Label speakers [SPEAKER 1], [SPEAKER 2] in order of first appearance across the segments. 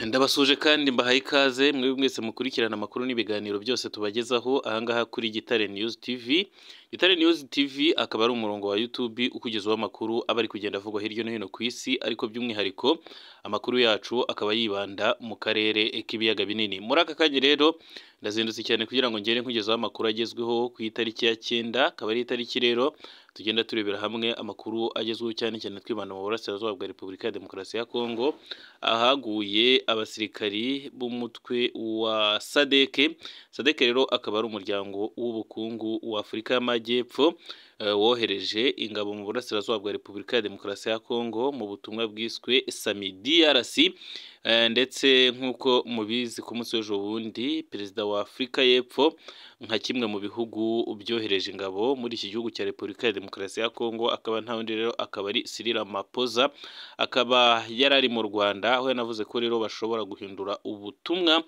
[SPEAKER 1] Ndabasuje kandi mbahaye ikaze mwebwe mwese mukurikirana amakuru n'ibiganiro byose tubagezaho ahangaha kuri Gitare News TV. Gitare News TV akaba ari umurongo wa YouTube ukugezaho amakuru aba ari kugenda avugwa hirya no hino ku isi, ariko by'umwihariko amakuru yacu akaba yibanda mu karere k'ibiyaga binini. Muri aka kanya rero ndazindutse cyane kugira ngo ngere nkugezaho amakuru agezweho ku itariki ya 9, akaba ari itariki rero tugenda turebera hamwe amakuru agezweho cyane cyane twibanda mu burasirazuba bwa Repubulika ya Demokarasi ya Kongo, ahaguye abasirikari b'umutwe wa SADC. SADC rero akaba ari umuryango w'ubukungu wa Afurika y'Amajyepfo, wohereje ingabo mu burasirazuba bwa Repubulika ya Demokarasi ya Kongo mu butumwa bwiswe SAMIDRC. Ndetse nk'uko mubizi ku munsi w'ejo bundi Perezida wa Afurika y'Epfo nka kimwe mu bihugu byohereje ingabo muri iki gihugu cya Repubulika ya Demokarasi ya Kongo, akaba nta wundi rero akaba ari Cyril Ramaphosa, akaba yarari mu Rwanda, aho yanavuze ko rero bashobora guhindura ubutumwa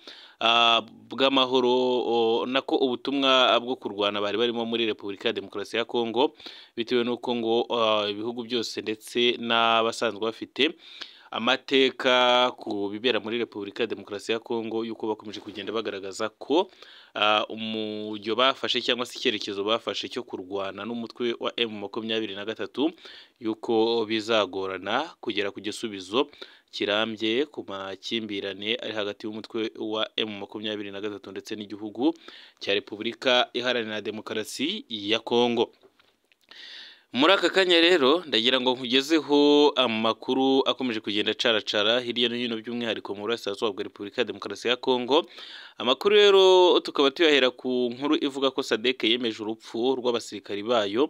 [SPEAKER 1] bw'amahoro, nako ubutumwa bwo kurwana bari barimo muri Repubulika ya Demokarasi ya Kongo, bitewe n'uko ngo ibihugu byose ndetse n'abasanzwe bafite amateka ku bibera muri Repubulika ya Demokarasi ya Kongo, yuko bakomeje kugenda bagaragaza ko umujyo bafashe cyangwa se icyerekezo bafashe cyo kurwana n'umutwe wa M23 yuko bizagorana kugera ku gisubizo kirambye ku makimbirane ari hagati y'umutwe wa M23 ndetse n'igihugu cya Repubulika Iharanira Demokarasi ya Kongo. Muri aka kanya rero ndagira ngo nkugezeho amakuru akomeje kugenda acaracara hirya no hino, by'umwihariko mu burasirazuba bwa Repubulika ya Demokarasi ya Kongo. Amakuru rero tukaba tuyahera ku nkuru ivuga ko SADC yemeje urupfu rw'abasirikari bayo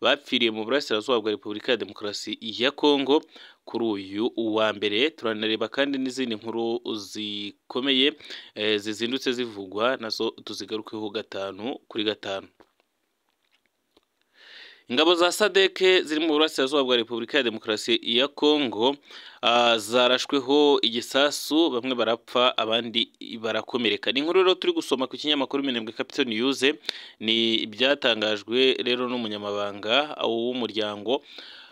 [SPEAKER 1] bapfiriye mu burasirazuba bwa Repubulika ya Demokarasi ya Kongo kuri uyu wa mbere. Turanareba kandi n'izindi nkuru zikomeye zizindutse zivugwa, nazo tuzigarukeho 5 kuri 5. Ingabo za SADC ziri mu burasirazuba bwa Repubulika ya Demokarasi ya Kongo zarashweho igisasu, bamwe barapfa abandi barakomereka. Ni inkuru rero turi gusoma ku kinyamakuru Minembwe Capital News, ni ibyatangajwe rero n'umunyamabanga w'umuryango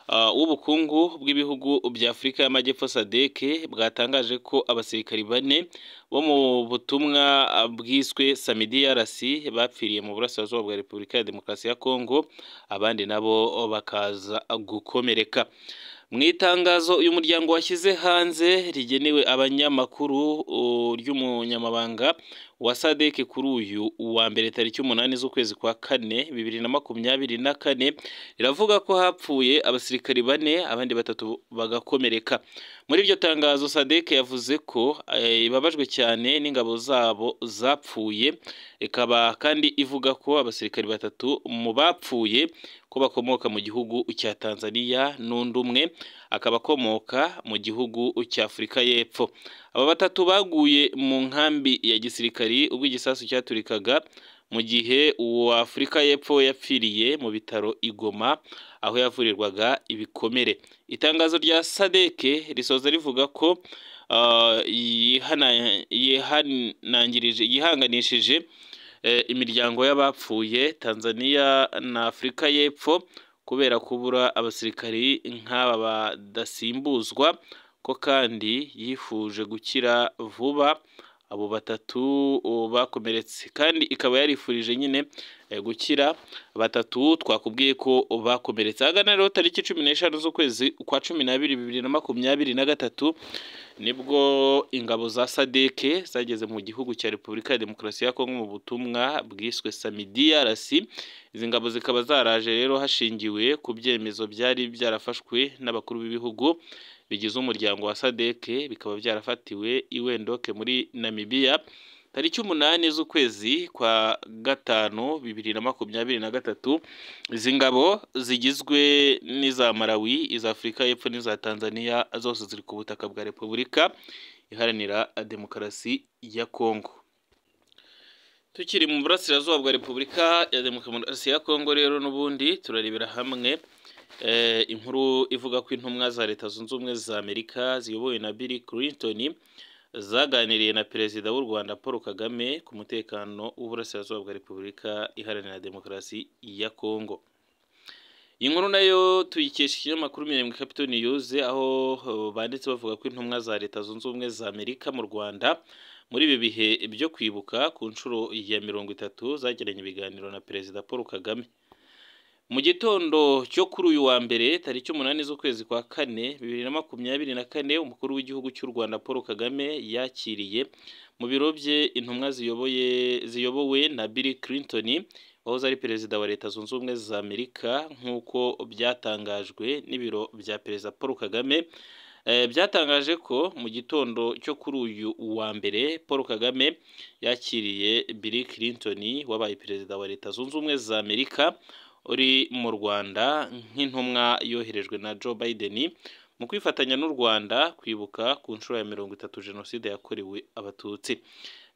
[SPEAKER 1] w'ubukungu bw'ibihugu bya Afurika y'Amajyepfo SADC, bwatangaje ko abasirikari 4 bo mu butumwa bwiswe SAMIDRC bapfiriye mu burasirazuba bwa Repubulika ya Demokarasi ya Kongo, abandi nabo bakaza gukomereka. Mu itangazo uyu muryango washyize hanze rigenewe abanyamakuru ry'umunyamabanga wa SADC kuri uyu wa mbere tariki 8 z'ukwezi kwa 4 2024, riravuga ko hapfuye abasirikari 4 abandi 3 bagakomereka. Muri iryo tangazo SADC yavuze ko ibabajwe cyane n'ingabo zabo zapfuye, ikaba kandi ivuga ko abasirikari 3 mu bapfuye ko bakomoka mu gihugu cya Tanzania n'undi umwe akaba akomoka mu gihugu cya Afurika y'Epfo. Aba 3 baguye mu nkambi ya gisirikari ubwo igisasu cyaturikaga, mu gihe uwo Afurika y'Epfo yapfiriye mu bitaro i Goma aho yavurirwaga ibikomere. Itangazo rya SADC risoza rivuga ko yihanganishije imiryango y'abapfuye Tanzania na Afurika y'Epfo kubera kubura abasirikari nk'aba badasimbuzwa, ko kandi yifuje gukira vuba abo 3 bakomeretse, kandi ikaba yarifurije nyine gukira 3 twakubwiye ko bakomeretse. Ahagana rero tariki 15 z'ukwezi kwa 12 2023 nibwo ingabo za SADC zageze mu gihugu cya Repubulika ya Demokarasi ya Kongo mu butumwa bwiswe SAMIDRC. Izi ngabo zikaba zaraje rero hashingiwe ku byemezo byari byarafashwe n'abakuru b'ibihugu bigize umuryango wa SADC, bikaba byarafatiwe i Windhoek muri Namibia tariki 8 z'ukwezi kwa 5 2023. Izi ngabo zigizwe n'iza Malawi, iza Afurika y'Epfo n'iza Tanzania, zose ziri ku butaka bwa Repubulika Iharanira Demokarasi ya Kongo. Tukiri mu burasirazuba bwa Repubulika ya Demokarasi ya Kongo rero n'ubundi turarebera hamwe inkuru ivuga ko intumwa za Leta Zunze Ubumwe za Amerika ziyobowe na Bill Clinton zaganiriye na Perezida w'u Rwanda Paul Kagame ku mutekano w'uburasirazuba bwa Repubulika Iharanira Demokarasi ya Kongo. Iyi nkuru nayo tuyikesha ikinyamakuru Minembwe Capital News, aho banditse bavuga ko intumwa za Leta Zunze Ubumwe za Amerika mu Rwanda muri ibi bihe byo kwibuka ku nshuro ya 30 zagiranye ibiganiro na Perezida Paul Kagame. Mu gitondo cyo kuri uyu wa mbere tariki 8 z'ukwezi kwa kane 2024, umukuru w'igihugu cy'u Rwanda Paul Kagame yakiriye mu biro bye intumwa ziyobowe na Bill Clinton wahoze ari perezida wa Leta Zunze Ubumwe za Amerika, nk'uko byatangajwe n'ibiro bya Perezida Paul Kagame. Byatangaje ko mu gitondo cyo kuri uyu wa mbere Paul Kagame yakiriye Bill Clinton wabaye perezida wa Leta Zunze Ubumwe za Amerika uri mu Rwanda nk'intumwa yoherejwe na Joe Biden mu kwifatanya n'u Rwanda kwibuka ku nshuro ya 30 Jenoside yakorewe Abatutsi.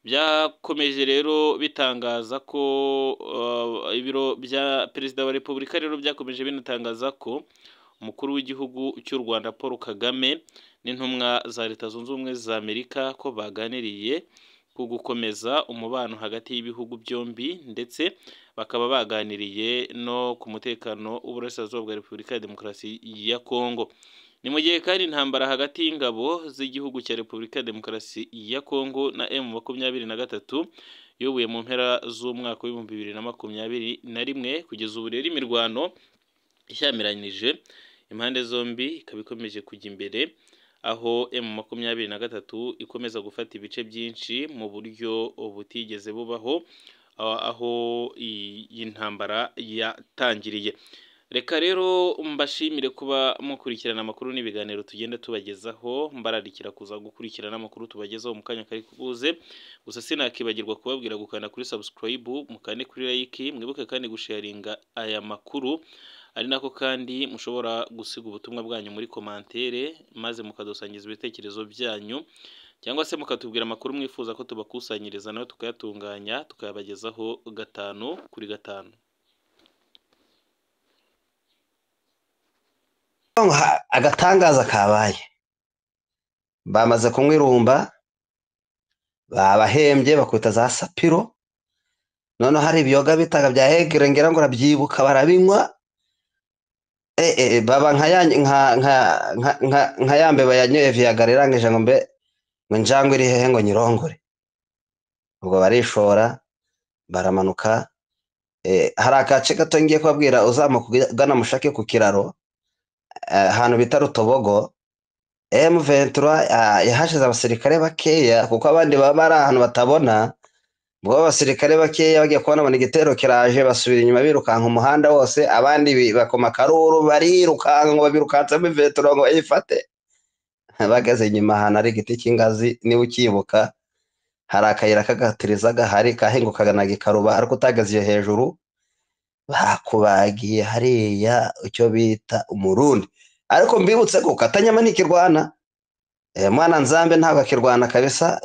[SPEAKER 1] Byakomeje rero bitangaza ko ibiro bya Perezida wa Repubulika rero byakomeje binatangaza ko umukuru w'igihugu cy'u Rwanda Paul Kagame n'intumwa za Leta Zunze Ubumwe za Amerika ko baganiriye ku gukomeza umubano hagati y'ibihugu byombi, ndetse bakaba baganiriye no ku mutekano w'Uburasirazuba bwa Repubulika ya Demokarasi ya Kongo. Ni mu gihe kandi intambara hagati y'ingabo z'igihugu cya Repubulika ya Demokarasi ya Kongo na M23 yobuye mu mpera z'umwaka w'2021, kugeza ubu rero imirwano ishyamiranyije impande zombi ikaba ikomeje kujya imbere, aho M23 ikomeza gufata ibice byinshi mu buryo butigeze bubaho aho iyi ntambara yatangiriye. Reka rero mbashimire kuba mukurikirana amakuru n'ibiganiro tugenda tubagezaho, mbararikira kuza gukurikirana amakuru tubagezaho mu kanya kari kubuze. Gusa sinakibagirwa kubabwira gukanda kuri subscribe, mukande kuri like, mwibuke kandi gusharinga aya makuru, ari nako kandi mushobora gusiga ubutumwa bwanyu muri commentaire, maze mukadusangiza ibitekerezo byanyu, cyangwa se mukatubwira amakuru mwifuza ko tubakusanyiriza nayo tukayatunganya tukayabagezaho 5 kuri 5.
[SPEAKER 2] Agatangaza kabaye, bamaze kunywa irumba, babahembye bakubita za sapiro, noneho hari ibiyoga bitaga bya egere ngira ngo urabyibuka, barabinywa, baba nka ya mbeba yanyoye Viagra irangije ngo mbe ngo injangwe iri hehe ngo nyirongore. Ubwo barishora baramanuka. Hari agace gato ngiye kubabwira, uzamuka ugana Mushake ku kiraro, ahantu bita Rutobogo, M23 yahashize abasirikare bakeya, kuko abandi baba bari ahantu batabona. Ubwo abasirikare bakeya bagiye kubona babona igitero kiraje, basubira inyuma birukanka umuhanda wose, abandi bakoma akaruru barirukanka ngo babirukanse M23 ngo bayifate. Bageze inyuma ahantu hari igiti cy'ingazi, niba ukibuka hari akayira k'agatiriza gahari kahingukaga na gikaruba, ariko utageze iyo hejuru bakubagiye hariya icyo bita umurundi. Ariko mbibutse ko Katanyama ntikirwana, mwana Nzambe ntabwo akirwana kabisa.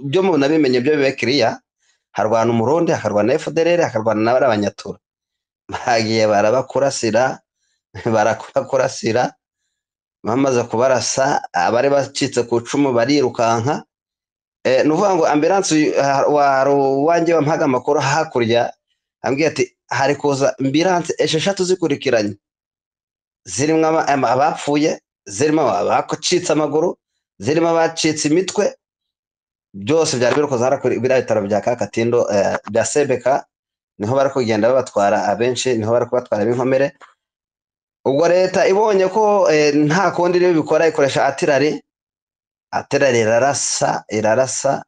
[SPEAKER 2] Byo mubona bimenye byo bibe kiriya, harwana umurundi, hakarwana FDLR, hakarwana n'abanyatura. Bagiye barabakurasira, barakurasira, bamaze kubarasa abari bacitse ku icumu barirukanka. Nuvuga ngo ambulance wanjye wampaga amakuru hakurya, ambwiye ati hari kuza ambulance 6 zikurikiranye, zirimo abapfuye, zirimo abacitse amaguru, zirimo abacitse imitwe, byose byari biri kuza kuri biriya bitaro bya Kakatindo bya Sebeka, niho bari kugenda babatwara abenshi, niho bari kubatwara b'inkomere. Ubwo leta ibonye ko nta kundi rero bikora, ikoresha atirari, atirari irarasa, irarasa.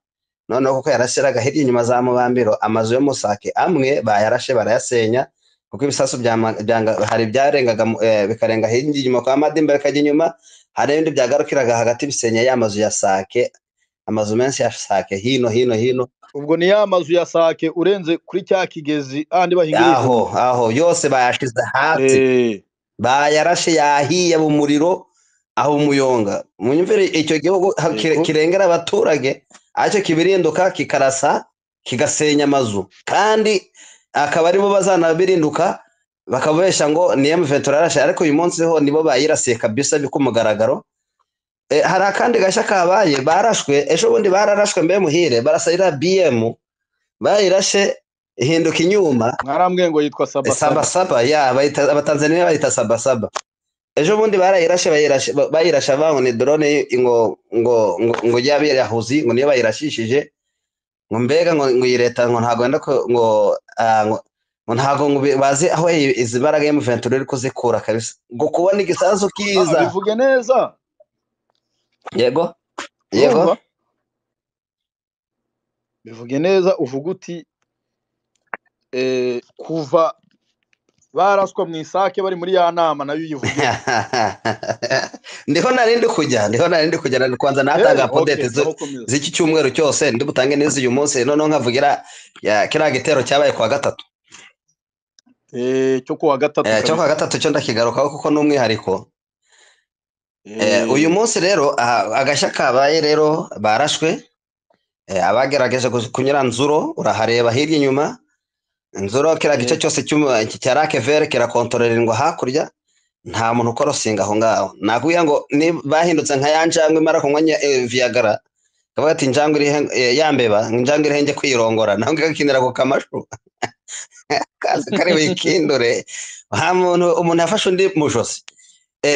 [SPEAKER 2] Noneho kuko yarashyiraga hirya inyuma za Mubambiro, amazu yo Musake amwe bayarashe barayasenya, kuko ibisasu hari byarengaga bikarenga hirya inyuma kwa Madimba bikajya inyuma, hari ibindi byagarukiraga hagati bisenya ya mazu ya Sake, amazu menshi ya Sake hino hino hino.
[SPEAKER 3] Ubwo ni ya mazu ya Sake urenze kuri cya kigezi andi bahingiriza
[SPEAKER 2] aho aho yose bayashize hasi, bayarashe yahiye mu muriro aho umuyonga. Munyumvire icyo gihugu kirengera abaturage, aricyo kibirinduka kikarasa kigasenya amazu, kandi akaba aribo bazanabirinduka bakabesha ngo ni M23 yarashe, ariko uyu munsi ho nibo bayirasiye kabisa bikumugaragaro. Hari akandi gashya kabaye, barashwe ejo bundi, bararashwe mbe muhire, barasayira BM bayirashe. Ihinduka inyuma.
[SPEAKER 3] Mwarambwiye ngo yitwa Sabasaba.
[SPEAKER 2] Sabasaba ya bayita, Abatanzania bayita Sabasaba. Ejo bundi barayirashe, bayirashe bavuga ngo ni drone, ngo y'abiyahuzi, ngo niyo bayirashishije, ngo mbega ngo iyi leta ngo ntabwo wenda ko ngo ngo ntabwo ngo bazi aho izi mbaraga M23 iri kuzikura kabisa, ngo kubona igisasu kiza.
[SPEAKER 3] Bivuge neza.
[SPEAKER 2] Yego yego.
[SPEAKER 3] Urumva? Bivuge neza, uvuga uti kuva baraswa mu Isake bari muri ya nama, nayo uyivuge.
[SPEAKER 2] Ndiho nari ndi kujya nari kwanza natanga update
[SPEAKER 3] Ngaho komeza.
[SPEAKER 2] z'iki cyumweru cyose, ndi butange n'izi uyu munsi, noneho nkavugira ya kiriya gitero cyabaye kuwa gatatu.
[SPEAKER 3] Cyo kuwa gatatu.
[SPEAKER 2] Cyo kuwa
[SPEAKER 3] Kabisa.
[SPEAKER 2] gatatu cyo ndakigarukaho kuko ni umwihariko. Uyu munsi rero agashya kabaye rero, barashwe abagerageje kunyura Nzuro, urahareba hirya inyuma Nzuro, kiriya gice cyose cya Lac Vert kirakontororerwa hakurya, nta muntu ukorosinga aho ngaho. Nakubwira ngo ni bahindutse nka ya njangwe imara kunywa Viagra, kavuga ati injangwe iri ya mbeba, injangwe iri njye kwirongora, naho ngakinira ku kamashu kazi kari wikindure, nta muntu, umuntu yafashe undi mu josi.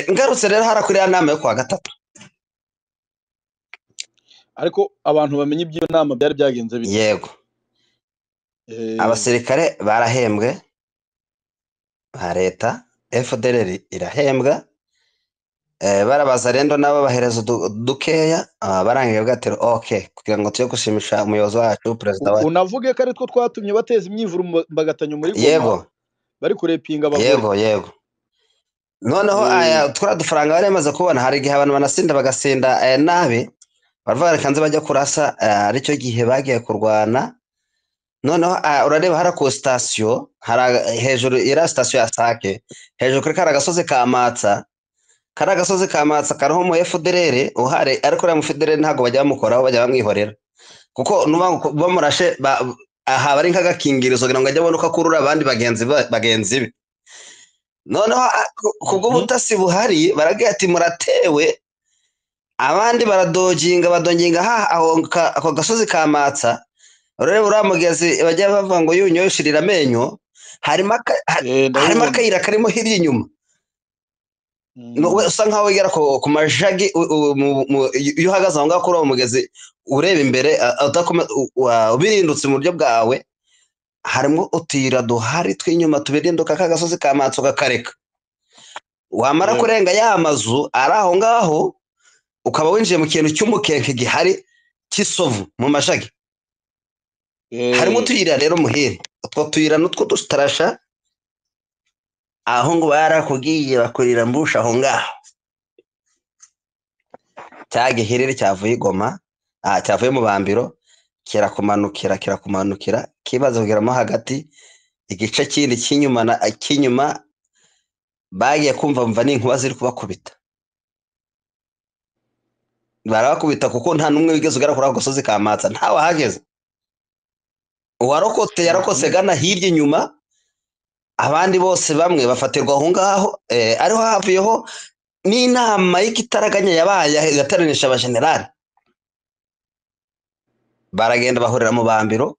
[SPEAKER 2] Ngarutse rero hara kuri ya nama yo kuwa gatatu.
[SPEAKER 3] Ariko abantu bamenye iby'iyo nama byari byagenze bite?
[SPEAKER 2] Yego. Abasirikare barahembwe ba leta, FDLR irahembwa, barabaza rero nabo bahereza dukeya, barangije bwatero okay kugira ngo tujye gushimisha umuyobozi wacu, perezida wacu.
[SPEAKER 3] Unavuge ko ari two twatumye bateza imyivumbagatanyo muri Goma, bari kurepinga abagore.
[SPEAKER 2] Yego, noneho aya turiya dufaranga bari bamaze kubona, hari igihe abantu banasinda bagasinda nabi, baravuga reka nze bajya kurasa, aricyo gihe bagiye kurwana. Noneho urareba hariya ku sitasiyo, hari hejuru iriya sitasiyo ya Sake, hejuru kuri kariya gasozi ka Matsa, kariya gasozi ka Matsa kariho umu FDLR uhari, ariko uriya mu FDLR ntabwo bajya bamukoraho, bajya bamwihorera, kuko nuba ngo bamurashe aha bari nk'agakingirizo kugira ngo ajye abone uko akurura abandi bagenzi be. Noneho kubw'ubutasi buhari baragira ati muratewe, abandi baradojinga, badonginga ha aho ako gasozi ka Matsa. Urareba uriya mugezi bajya bavuga ngo yunyoye ushirira amenyo, harimo harimo
[SPEAKER 3] Ndawubona.
[SPEAKER 2] akayira karimo hirya inyuma. No, we usa nkaho wegera ku majagi, iyo uhagaze aho ngaho kuri uwo mugezi ureba imbere, ubirindutse mu buryo bwawe, harimo utuyira duhari tw'inyuma tubirinduka ka gasozi ka Matsa, ukakareka wamara kurenga ya mazu ari aho ngaho, ukaba winjiye mu kintu cy'umukenke gihari cy'isovu mu mashagi. Harimo utuyira rero muhire, utwo tuyira nutwo dutarasha aho ngo barakubwiye bakurira mbusha aho ngaho, cya gihiriri cyavuye i Goma, cyavuye mu Bambiro, kirakumanukira, kirakumanukira, kibaze kugeramo hagati, igice kindi cy'inyuma na cy'inyuma bagiye kumva mva n'inkuba ziri kubakubita, barabakubita kuko nta n'umwe wigeze ugera kuri ako gasozi ka Matsa, ntawahageze. Uwarokotse yarokotse gana hirya inyuma, abandi bose bamwe bafatirwa aho ngaho, ariho havuyeho n'inama y'igitaraganya yabaye yateranije abajenerali, baragenda bahurira mu Bambiro.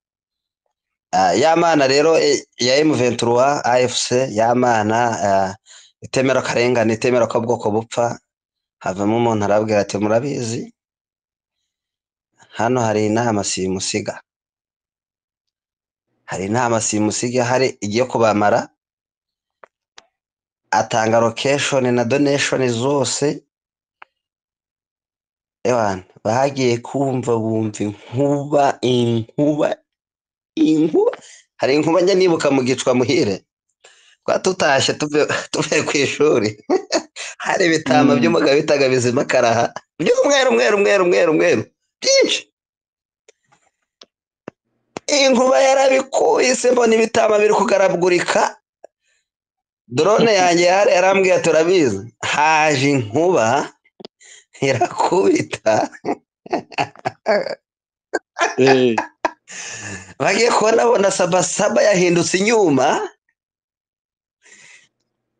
[SPEAKER 2] Ya mana rero ya M23 AFC, ya mana itemera akarengane, itemera ko bwoko bupfa, havamo umuntu arabwira ati murabizi, hano hari inama simusiga, hari inama simusiga hari igiye kubamara, atanga location na donation zose. Ewana bagiye kumva bumva inkuba, inkuba, inkuba. Hari inkuba njya nibuka mu Gicwa muhire, twa tutashye tuvuye ku ishuri, hari ibitama by'umugabo bitaga Bizima Karaha, by'umweru umweru umweru umweru umweru byinshi. Inkuba yarabikubise, mbona ibitama biri kugaragurika. Drone yanjye yari yarambwiye ati urabizi haje inkuba irakubita. Bagiye kubona bona Sabasaba yahindutse inyuma.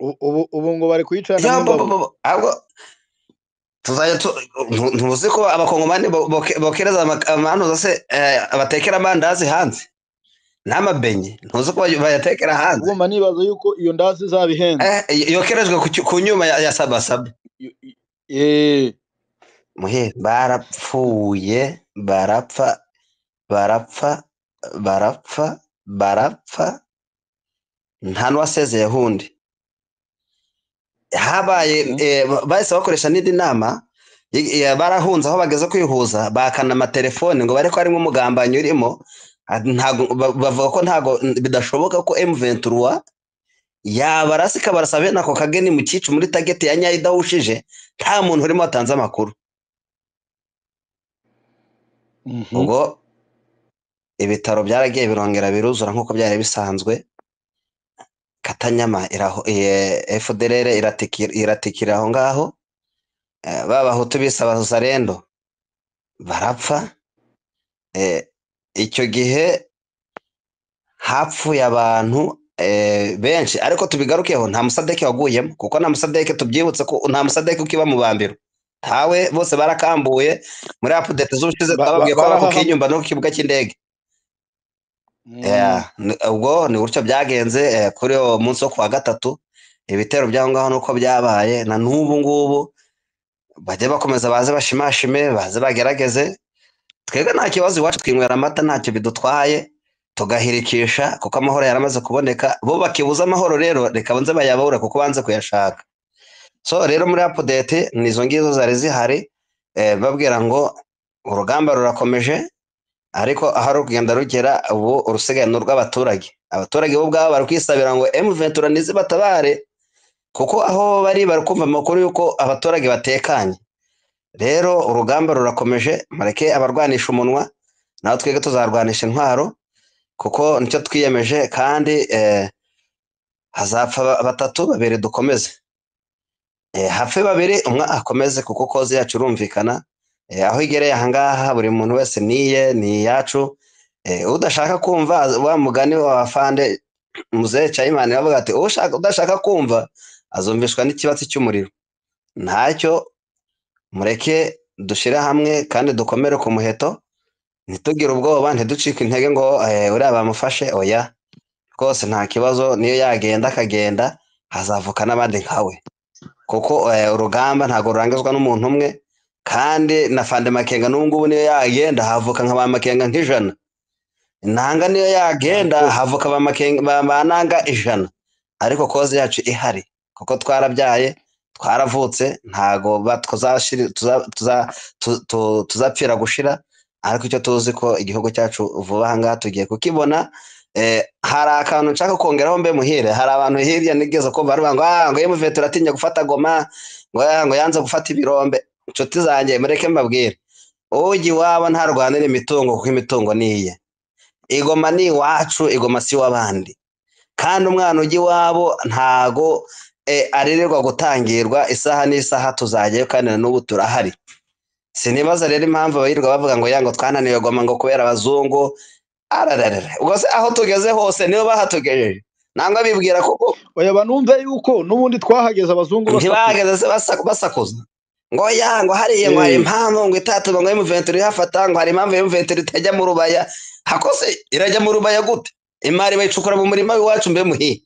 [SPEAKER 3] Ubu ngo bari kuyicana
[SPEAKER 2] Ya,
[SPEAKER 3] nk'imbabura.
[SPEAKER 2] Ahubwo tuzajya ntuzi ko abakongomani bokereza amanuza se, batekera amandazi hanze. N'amabenye ntuzi ko bayatekera hanze.
[SPEAKER 3] Ubwo mba nibaza yuko iyo ndazi izaba ihenze.
[SPEAKER 2] Yokerejwe ku nyuma ya sabasaba. Muhe barapfuye, barapfa, barapfa, barapfa, barapfa, nta n'uwasezeye hundi. Habaye bahise bakoresha n'indi nama, barahunze aho bageze kwihuza, bakana amatelefone ngo bare ko harimo umugambanyi urimo. Ntago bavuga ko ntago bidashoboka ko M23 yabarasa ikabarasa bene ako kageni mu cyicu muri target ya nyayo idahushije, nta muntu urimo watanze amakuru. Ubwo ibitaro byaragiye birongera biruzura nk'uko byari bisanzwe. Katanyama iraho, FDLR iratikira aho ngaho. Ba bahutu bise abazarendo barapfa. Icyo gihe hapfuye abantu benshi, ariko tubigarukeho nta musadeke waguyemo, kuko nta musadeke, tubyibutse ko nta musadeke ukiba mu bambiro, ntawe, bose barakambuye. Muri update z'ubushize twababwiye ko baba ku Kinyumba no ku kibuga cy'indege. Ubwo ni gutyo byagenze kuri uwo munsi wo kuwa gatatu. Ibitero by'aho ngaho nuko byabaye, na n'ubu ngubu bajye bakomeza baze bashimashime, baze bagerageze. Twebwe nta kibazo iwacu, twinywera amata ntacyo bidutwaye, tugahirikisha kuko amahoro yaramaze kuboneka. Bo bakibuza amahoro rero, reka banze bayabure kuko banze kuyashaka. So rero muri update nizo ngizo zari zihari, babwira ngo urugamba rurakomeje, ariko aho rugenda rugera ubu urusigaye ni urw'abaturage. Abaturage bo ubwabo bari kwisabira ngo M23 nizibatabare, kuko aho bari bari kumva amakuru y'uko abaturage batekanye. Rero urugamba rurakomeje, mureke abarwanisha umunwa, naho twebwe tuzarwanisha intwaro, kuko nicyo twiyemeje. Kandi hazapfa batatu, babiri dukomeze, hapfe babiri, umwe akomeze, kuko koze yacu irumvikana. Aho igereye aha ngaha buri muntu wese niye, ni iyacu. Udashaka kumva wa mugani wa afande muzehe Chayimani yavuga ati udashaka kumva azumvishwa n'ikibatsi cy'umuriro. Ntacyo, mureke dushire hamwe kandi dukomere ku muheto, ntitugire ubwoba, ntiducike intege ngo uriya bamufashe. Oya rwose nta kibazo, niyo yagenda akagenda hazavuka n'abandi nkawe, kuko urugamba ntabwo rurangizwa n'umuntu umwe. Kandi na Fande Makenga n'ubu ngubu niyo yagenda havuka nka ba Makenga nk'ijana, Nanga niyo yagenda havuka ba Makenga ba Nanga 100, ariko koze yacu ihari kuko twarabyaye, twaravutse, ntago tuzapfira gushira. Ariko icyo tuzi ko igihugu cyacu vuba aha ngaha tugiye kukibona. Hari akantu nshaka kongeraho mbe muhire. Hari abantu hirya nigeze ko bari ngo ngo M23 atinya gufata Goma, ngo yanze gufata ibirombe. Inshuti zanjye mureke mbabwire, ujya iwabo ntarwanira imitungo, kuko imitungo ni iye. Igoma ni iwacu, igoma si iw'abandi. Kandi umwana ujya iwabo ntago aririrwa gutangirwa, isaha n'isaha tuzajyayo, kandi na n'ubu turahari. Sinibaza rero impamvu abayirirwa bavuga ngo yango twananiwe Goma ngo kubera abazungu. Arararara, ubwo se aho tugeze hose nibo bahatugejeje? Nangwa bibwira ko
[SPEAKER 3] oya banumve yuko n'ubundi twahageze abazungu
[SPEAKER 2] ntibahageze se basakuza ngo ya ngo hariya ngo hari impamvu ngo itatuma ngo M23 ihafata, ngo hari impamvu M23 itajya mu rubaya. Hakose irajya mu rubaya gute? Imari bayicukura mu murima w'iwacu mbe muhi.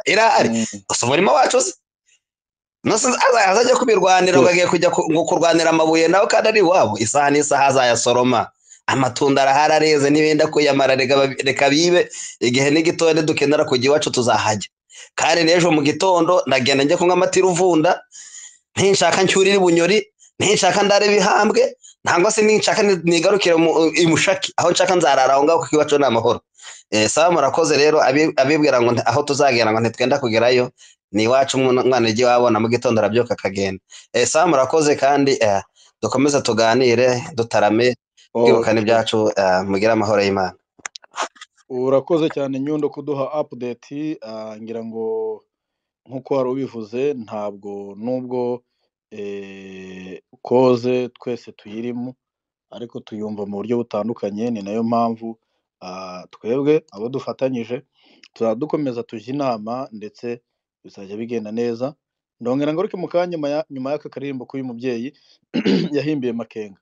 [SPEAKER 2] Irahari gusa umurima wacu se nose azajya kubirwanira ngo agiye kujya ngo kurwanira amabuye nawe kandi ari iwabo. Isaha n'isaha azayasoroma, amatunda arahari areze, n'ibindi kuyamara, reka bibe. Igihe n'igitondo dukenera kujya iwacu tuzahajya. Kandi n'ejo mu gitondo ndagenda njye kunywa amata iruvunda, ntinshaka ncyurire bunyori, ntinshaka ndare bihambwe, nangwa se ninshaka nigarukire imushaki, aho nshaka nzarara aho ngaho kuko iwacu ni amahoro. Sawa murakoze rero. Abibwira ngo aho tuzagera ngo ntitwenda kugerayo, ni iwacu, umwana ujya iwabo na mu gitondo arabyuka akagenda. Sawa murakoze, kandi dukomeze tuganire, dutarame, twibukane ibyacu, mugire amahoro y'Imana.
[SPEAKER 3] Urakoze cyane Nyundo kuduha update. Ngira ngo nkuko wari ubivuze, ntabwo nubwo koze twese tuyirimo, ariko tuyumva mu buryo butandukanye. Ni nayo mpamvu twebwe abo dufatanyije tuzajya dukomeza tujya inama, ndetse bizajya bigenda neza. Ndongera ngaruke mu kanya nyuma y'aka karirimbo k'uyu mubyeyi yahimbiye Makenga.